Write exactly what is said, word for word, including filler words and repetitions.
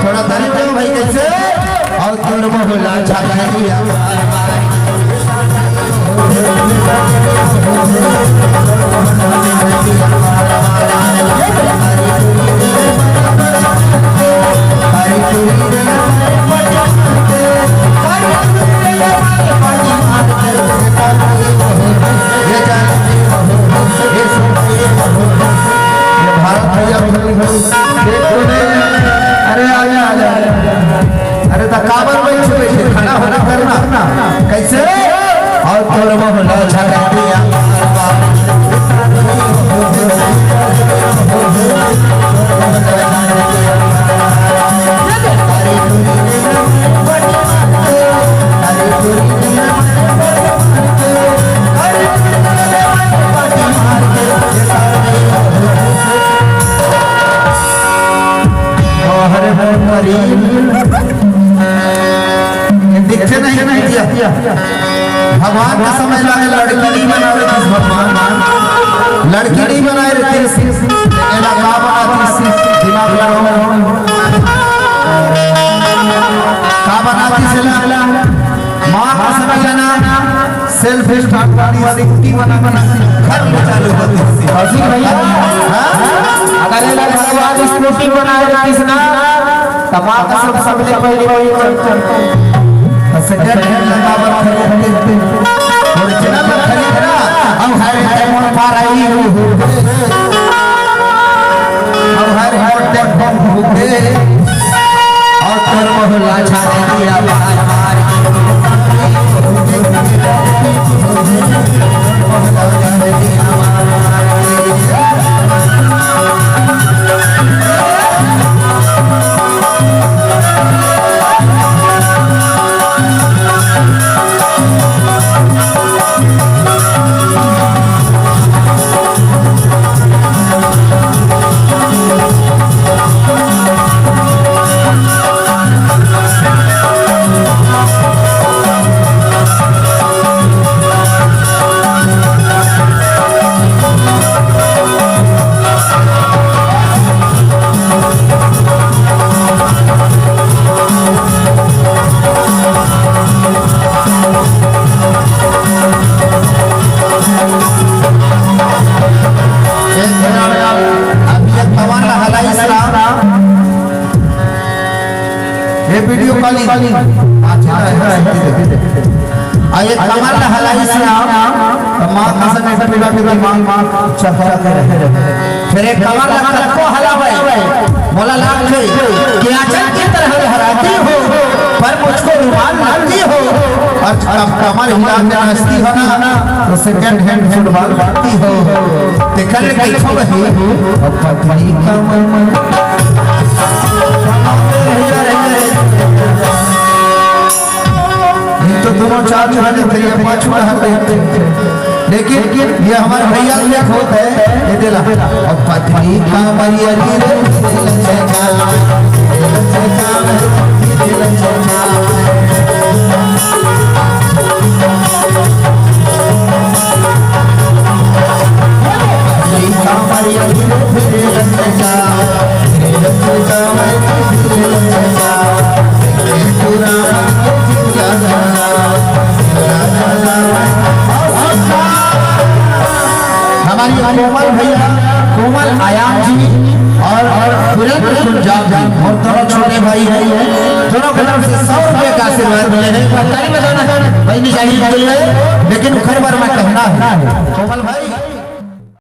थोड़ा ताली दो भाई, कैसे? और तोर मोहला छा गया। ये भारत भैया, अरे आ जा, आ जा, आ जा। अरे तो काबर बैठे बैठे खड़ा होना करना, कैसे? और तोर मोहला झगड़िया। अरे मोर गरीब, ये दिखते नहीं, नहीं दिया। भगवान का समय लागे, लड़की नहीं बनावे थी भगवान, लड़की नहीं बनाए रहती, एला का बनाती, दिमाग लगाओ, का बनाती से ला? माँ कसम जाना, self start वाली स्कूटी बना बना के घर में चालू होती थी। और जी भैया, हाँ? अगर एला घर वाली स्कूटी बना रही ना, तो माँ कसम सबसे पहले वही चलते। तो second hand लगा बर खरीदते, original में खरीदना, अब हर टाइम पर आई हूँ। अब हर हर टेम्पो भूखे और तोर मोहला छाने दिया बार बार। अभी एक कमर ला हलाइस ना, ये video calling। अच्छा, अच्छा, अच्छा। आ ये कमर ला हलाइस ना, तो माँ कसम पूरा पूरा दिमाग माँ चकरा के रहे। फिर एक कमर ला कतको हलावे, मोला लागथे कि आँचल की तरह लहराती हो, पर मुझको रुमाल लगती हो। और जब कमर हिला के नाचती हो ना, तो second hand football मारती हो। तेकर ले कइसे बही, अब पतली कमर। ये तो दोनों चार चुहाने भैया पाँच उड़ा हर देते। लेकिन ये हमारे भैया के लिए होत है, ये देला। और पतली कमरिया रे, हमारी कोमल भैया, कोमल आयाम जी और, और सुरेंद्र कुंजाम जी और दोनों छोटे भाई हैं, दोनों की तरफ से सौ रुपये का आशीर्वाद मिले हैं। ताली बजाना भाई, नहीं चाहिए, लेकिन उखर बार मैं कहना है, कोमल भाई।